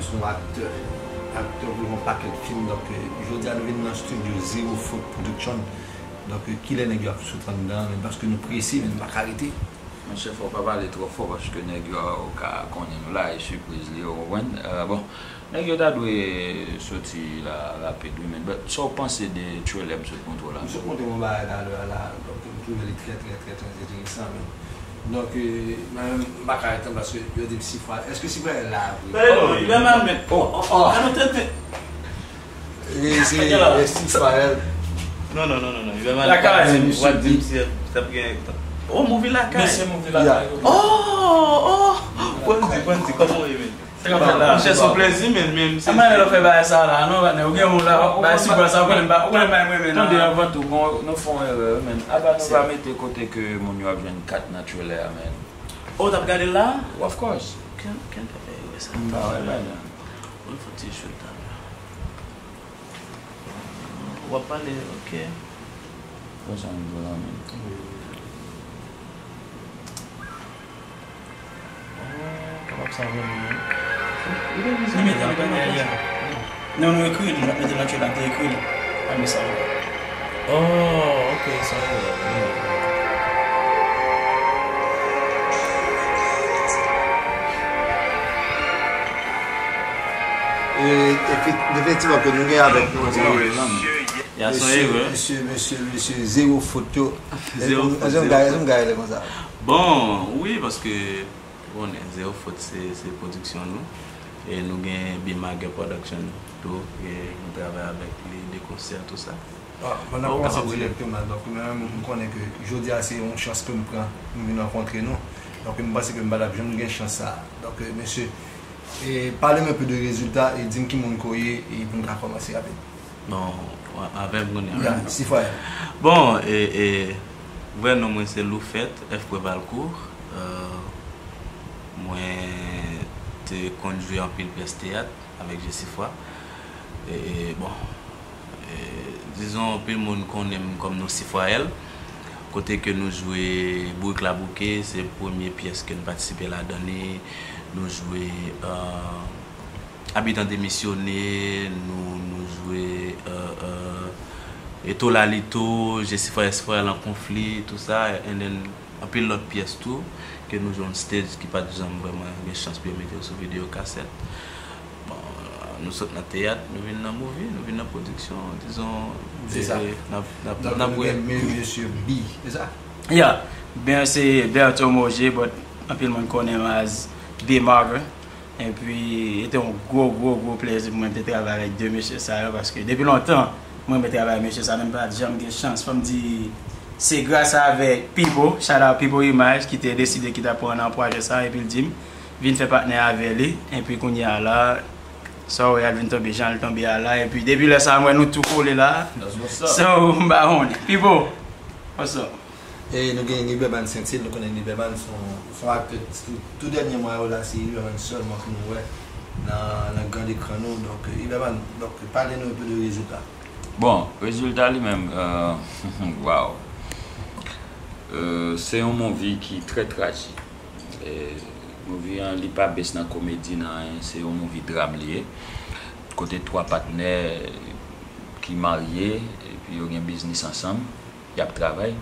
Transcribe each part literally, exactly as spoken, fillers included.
Se yon aktè, aktè pou yon pakèt fim. Donk, eh, jodi a nou vin nan studio Zero Faute Production. Donk, eh, kilè nèg yo ap sot anndan, men paske nou prese, men nou pa ka rete. Monchè, fò w pa pale twò fò paske nèg yo ka konnen nou la, e sipriz li, ou konprann? Eh, bon, nèg yo ta dwe soti la rapid, wi, men, but, sa w panse de trailer m sot montre w la? M sot montre w yon bagay talè a la, donk, m twouve li trè, trè, trè, trè enteresan, men. Donk, eh, mwen menm, m pa ka ret tann paske yo di m Sifwa. Èske Sifwa la vre? Tande non, Iberman, men. Oh, oh, oh. Gade yon tenten. E se, e Sifwa. Non, non, non, non, non. Iberman, Lakay. W ap di m si w ap gen. Oh, movie Lakay. Mesye, movie Lakay. Oh, oh. Pran di, pran di, kòman w ye, men? Monchè, se yon plezi, men, men, se. Mwen lè w fè bagay sa la, non, patnè, ou gen yon la, bagay sipò sa, ou konnen m pa, ou konnen m pa renmen, non. Tande, anvan tou, bon, nou fè yon erè, men. Apa nou pa mete kote ke moun yo ap jwenn kat nan trailer a, men? Oh, w t ap gade l la? Of course. Ken, ken fè erè sa? M pa wè, men. Bon, fò ti jwe talè. W ap pale, ok. Konsa nou jwe la, men. Oh, kapab sa vrèman, wi. Li mete l nan trailer a. Non, nou ekri l, nou mete l nan trailer, nou te ekri l. Pa gen sa ankò. Oh, ok, sa vrè, wi. E, efi-, efektivman, ke nou gen avèk nou, se Ya, se yon erè. Mesye, mesye, mesye, mesye, zero fot yo. Zero fot, zero fot. Èske m gaye lè konsa? Bon, wi, paske, bon, zero fot, se, se pwodiksyon nou. E nou gen Bimager Production tou, e nou travay avèk li de konsè, tou sa. Ah, pandan w kòmanse direktman, donk, mwen menm, m konnen ke jodi a, se yon chans ke m pran, m vin rankontre nou. Donk, m panse ke m pa t ap janm gen chans sa. Donk, mesye, e pale m enpe de rezilta e di m ki moun ke w ye e pou n ka kòmanse rapid. Bon, avè m kounye a. Ya, Sifwa. Bon, e, e, vrè non mwen se Loufèt F. Prevalcourt. Euh, mwen te konn jwe anpil pyès teyat avèk Jesifwa. E, e, bon, e, dizon, anpil moun konnen m kòm non Sifwayèl. Kote ke nou jwe Bourik Labouke, se premye pyès ke n patisipe ladan li. Nou jwe, euh, Abitan Demisyone, nou, nou jwe, euh, euh, Eto Lalito, Jesifwa Esfwa lan konfli, tou sa, and then anpil lòt pyès tou, ke nou jwe on stage ki pa t janm vrèman gen chans pou yo mete yo sou videyo kasèt. Bon, nou sot nan teyat, nou vin nan movie, nou vin nan pwodiksyon, dizon, se sa. E, n ap, n ap, donk, n ap nou gen mesye B, se sa? Yeah, ben se Bertho Moje, but anpil moun konnen m as Bimager. Epi, e te yon gwo, gwo, gwo plezi pou mwen te travay avèk de mesye sa yo, paske depi lontan, mwen renmen travay avèk mesye sa, men m pa t janm gen chans. Fò m di, se gras avèk Pipo, shout out Pipo Image, ki te deside ki t ap pran nan pwojè sa, epi l di m, vin fè patnè avè li. Epi kounye a la, sa w wè a, l vin tonbe jan l tonbe a la. Epi depi lè sa a, m wè nou tou kole la. That's what's up. So, m pa konnen. Pipo, what's up? E nou gen Liberman Sentil, nou konnen Liberman se yon, se yon aktè, tou, tou dènye mwa yo la, se Liberman sèlman ke nou wè nan, nan gran ekran nou. Donk, Liberman, donk, pale nou enpe de rezilta. Bon, rezilta li menm, euh, wow. Euh, se yon movie ki trè trajik. E movie an, li pa base nan komedi, nan anyen, se yon movie dram li ye. Kote twa patnè ki marye, epi yo gen biznis ansanm, y ap travay.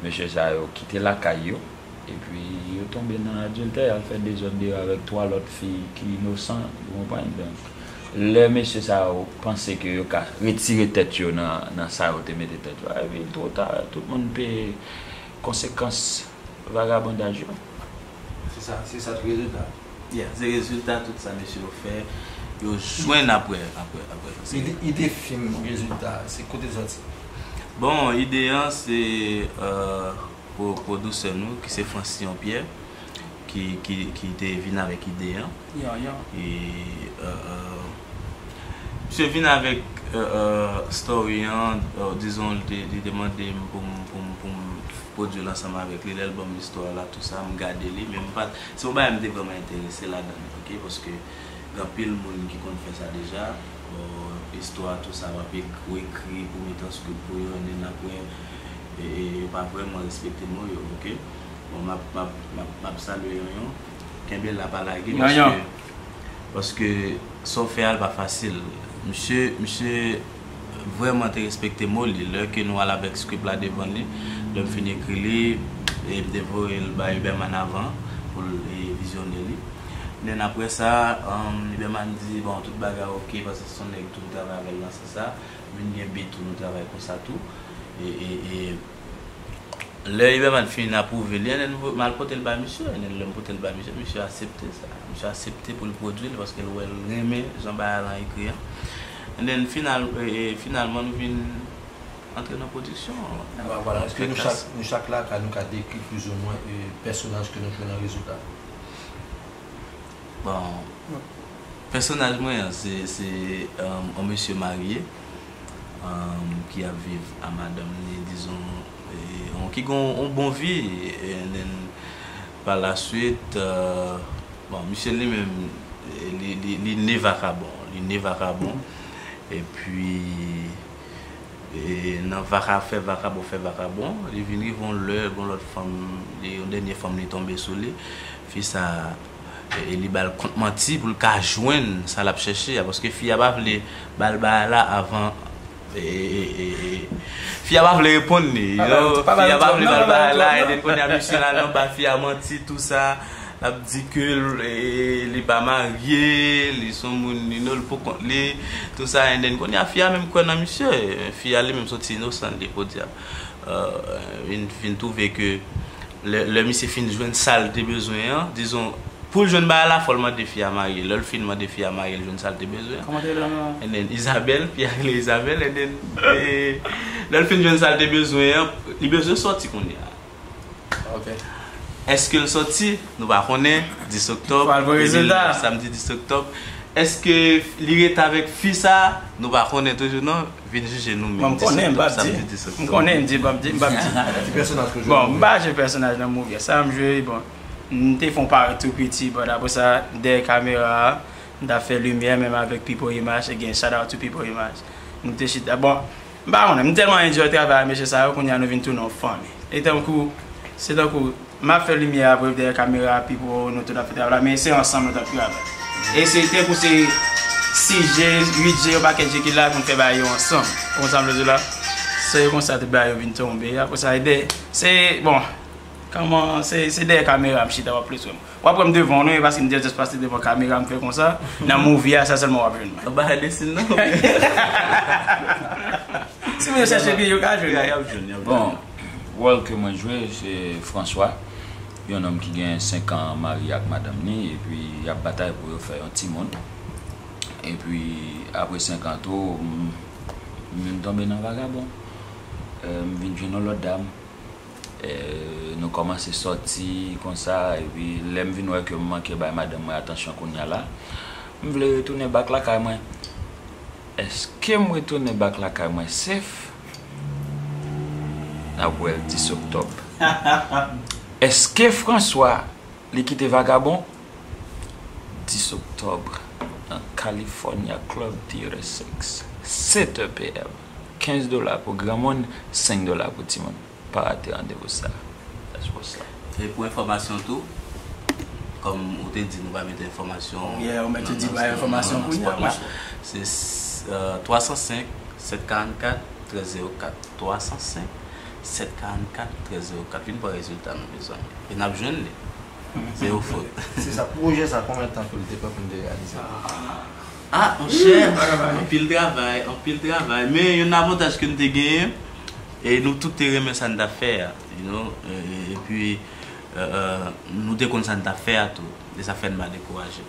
Mesye sa yo kite lakay yo, epi yo tonbe nan adiltè, y al fè dezòd deyò avèk twa lòt fi ki inosan, ou konprann? Donk, lè mesye sa yo panse ke yo ka retire tèt yo nan, nan sa yo te mete tèt yo a, epi l two ta, tout moun peye konsekans vagabondaj yo. Se sa, se sa k rezilta. Yeah, se rezilta tout sa mesye yo fè, yo jwenn apre, apre, apre. Ide, ide fim rezilta, se kote l sòti? Bon, ide an se, euh, pwo-, pwodisè nou, ki se Francillon Pierre, ki, ki, ki te vin avèk ide an. Yeah, yeah. E, euh, euh, misye vin avèk, euh, euh, story an, euh, dizon, li te, li te mande m pou m, pou m, pou m pwodui l ansanm avèk li, lè l ban m istwa la, tou sa, m gade li, men m pa t, se yon bagay m te vrèman enterese ladan l, ok, paske gen anpil moun ki konn fè sa deja, bon, istwa, tou sa, w ap ek-, ou ekri pou mete an script pou yo, and then apre, e, e, yo pa vrèman respekte mo yo, ok? Bon, m ap, m ap, m ap, m ap salye Yonyon, kenbe la pa lage, Yonyon, paske Paske sa w fè a, l pa fasil. Misye, misye vrèman te respekte mo li. Lè ke nou al avèk script la devan li, lè m fin ekri li, e m te voye l bay Uberman avan pou l, e, vizyonnen li. Then apre sa, um, Uberman di, bon, tout bagay oke, paske se yon nèg tou m travay avè l nan sans sa. Vin gen beat tou, nou travay konsa tou. E, e, e, lè Uberman fin apwouve li, and then m al pote l bay misye, and then lè m pote l bay misye, misye aksepte sa. Misye aksepte pou l pwodui l paske l wè l renmen jan bagay lan ekri an. And then final, e, e, finalman, nou vin antre nan pwodiksyon. Vwala, èske nou chak, nou chak la, ka, nou ka dekri plizoumwen, e, pèsonaj ke nou jwe nan rezilta? Bon, pèsonaj mwen an, se, se, um, yon mesye marye, um, ki ap viv a madanm li, dizon, e, yon, ki gen yon bon vi, e, and then, pa la swit, uh, bon, misye li menm, e, li, li, li ne vakabon, li ne vakabon, epi, e, nan vaka, fè vakabon, fè vakabon, li vin rive yon lè, gon lòt fanm, li, yon dènye fanm li tonbe sou li, fi sa, e, e li ba l kont manti pou l ka jwenn sa l ap chèche a, paske fi a pa vle ba l bagay la avan, e, e, e, e, fi a pa vle reponn li, you know, fi a pa vle ba l bagay la, and then kounye a misye la nan ba fi a manti, tou sa, l ap di ke l, e, li pa marye, li se yon moun, you know, li pou kont li, tou sa, and then kounye a fi a menm kwè nan misye, fi a li menm soti inosan, li podyab, euh, vin, vin twouve ke lè, lè misye fin jwenn sa l te bezwen an, dizon, pou l jwenn bagay la, fò l mande fi a marye. Lè l fin mande fi a marye, l jwenn sa l te bezwen an. Kòman te rele non? And then Isabelle, fi a rele Isabelle, and then, e, lè l fin jwenn sa l te bezwen an, li bezwen sòti kounye a. Ok. Èske l sòti? Nou pa konnen. Dis oktòb, samdi dis oktòb. Èske li rete avèk fi sa? Nou pa konnen toujou non. Vin jije nou menm. Bon, m konnen, m p ap di. M konnen, m di, m p ap di, m p ap di. Ki pèsonaj ke w jwe? Bon, m pa jwe pèsonaj nan movie a. Sa m jwe, bon, m te fè yon parèt tou piti, but apre sa, dèyè kamera a, m t ap fè limyè menm avèk Pipo Image, again, shout out to Pipo Image. Nou te chita, bon, m pa konnen, m tèlman enjoy travay ak mesye sa yo, kounye a nou vin tounen yon fanmi. E tankou, se tankou, m ap fè limyè a, bref, dèyè kamera, Pipo, nou tout ap fè travay la, men se ansanm nou t ap travay. E se tankou se sis je, uit je, yon pakèt je ki la pou n fè bagay yo ansanm. Ou konprann sa m vle di w la? Se konsa tout bagay yo vin tonbe. Apre sa, e de, se, bon, kòman, se, se dèyè kamera m chita, w ap plis wè m. W ap wè m devan w, non, e paske m te just pase devan kamera, m fè konsa. Nan movie a, sa sèlman w ap jwenn mwen. Ou pa fè desin, non? Si moun yo chèche byen, yo ka jwenn. Y a, y ap jwenn, y ap jwenn. Bon, wòl ke mwen jwe, se François, yon nonm ki gen senk an marye ak madanm li, epi y ap batay pou yo fè yon timoun. Epi, apre senk an tou, m, m vin tonbe nan vagabon. Euh, m vin jwenn yon lòt dam. Eh, nou kòmanse sòti konsa, epi lè m vin wè ke m manke bay madanm mwen atansyon kounye a la, m vle retounen back lakay mwen. Èske m retounen back lakay mwen safe? N ap wè l dis oktòb. Èske François, li kite vagabon? Dis oktòb, nan California Club Theater Six, sèt è P M. Kenz dola pou granmoun, senk dola pou timoun. Pa rate randevou sa. That's what's up. E pou enfòmasyon tou, kòm ou te di nou pa mete enfòmasyon. Yeah, ou mèt di bay enfòmasyon kounye a. Se, euh, twa san senk, sèt karant kat, trèz zewo kat. Twa san senk, sèt karant kat, trèz zewo kat. Vin pran rezilta nou, mezanmi. E n ap jwenn li. Se yon fot. Se sa, pwojè sa, konbyen tan ke l te pran pou n te reyalize? Ah, monchè, anpil travay, anpil travay. Men yon avantaj ke n te genyen, e nou tout te renmen sa n t ap fè a, you know, e, e, epi, e, e, nou te konn sa n t ap fè a tou, e sa fè n pa dekouraje.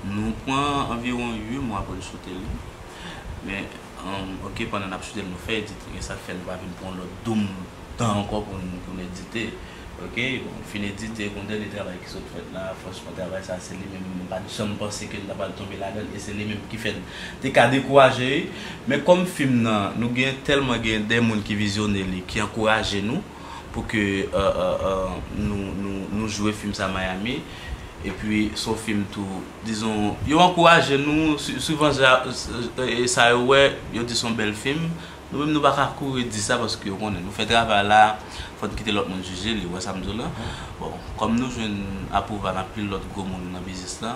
Nou pran anviwon uit mwa pou n choute li. Men, um, ok, pandan n ap choute l, nou fè edit, e sa k fè nou pa vin pran lòt doum tan ankò pou n, pou n edite. Ok, bon, m fin edite, gon dènye travay ki sot fèt la, franchman, travay sa, se li menm, m pa t janm panse ke n ta pral tonbe ladan l, e se li menm ki fè n te ka dekouraje, wi. Men kòm fim nan, nou gen tèlman gen de moun ki vizyonnen li, ki ankouraje nou, pou ke, euh, euh, euh, nou, nou, nou jwe fim sa Miami. Epi, se yon fim tou, dizon, yo ankouraje nou, sou-, souvan, sa, e sa yo wè, yo di se yon bèl fim. Nou menm, nou pa ka kouri di sa, paske yo konnen, nou fè travay la, fò n kite lòt moun jije li, ou wè sa m di w la. Bon, kòm nou jwenn apwouval anpil lòt gwo moun nan biznis la,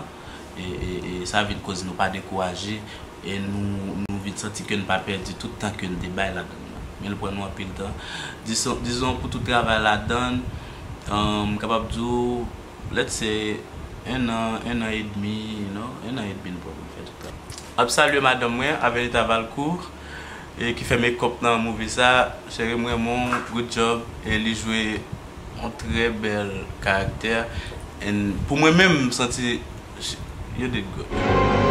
E, e, e sa vin koz nou pa dekouraje e nou, nou vin santi ke n pa pèdi tout tan ke n te bay ladan l lan. Men l pran nou anpil tan. Dizon, dizon pou tout travay ladan l, um, m kapab di w, let's say, en an, en an edmi, you know, en an edmi n pran pou n fè tout travay. Ap salye madanm mwen, Avenita Valcourt, e ki fè make-up nan movie sa. Cheri, m renmen w, good job. E li jwe yon trè bèl karaktè. And pou mwen menm, m santi you did good.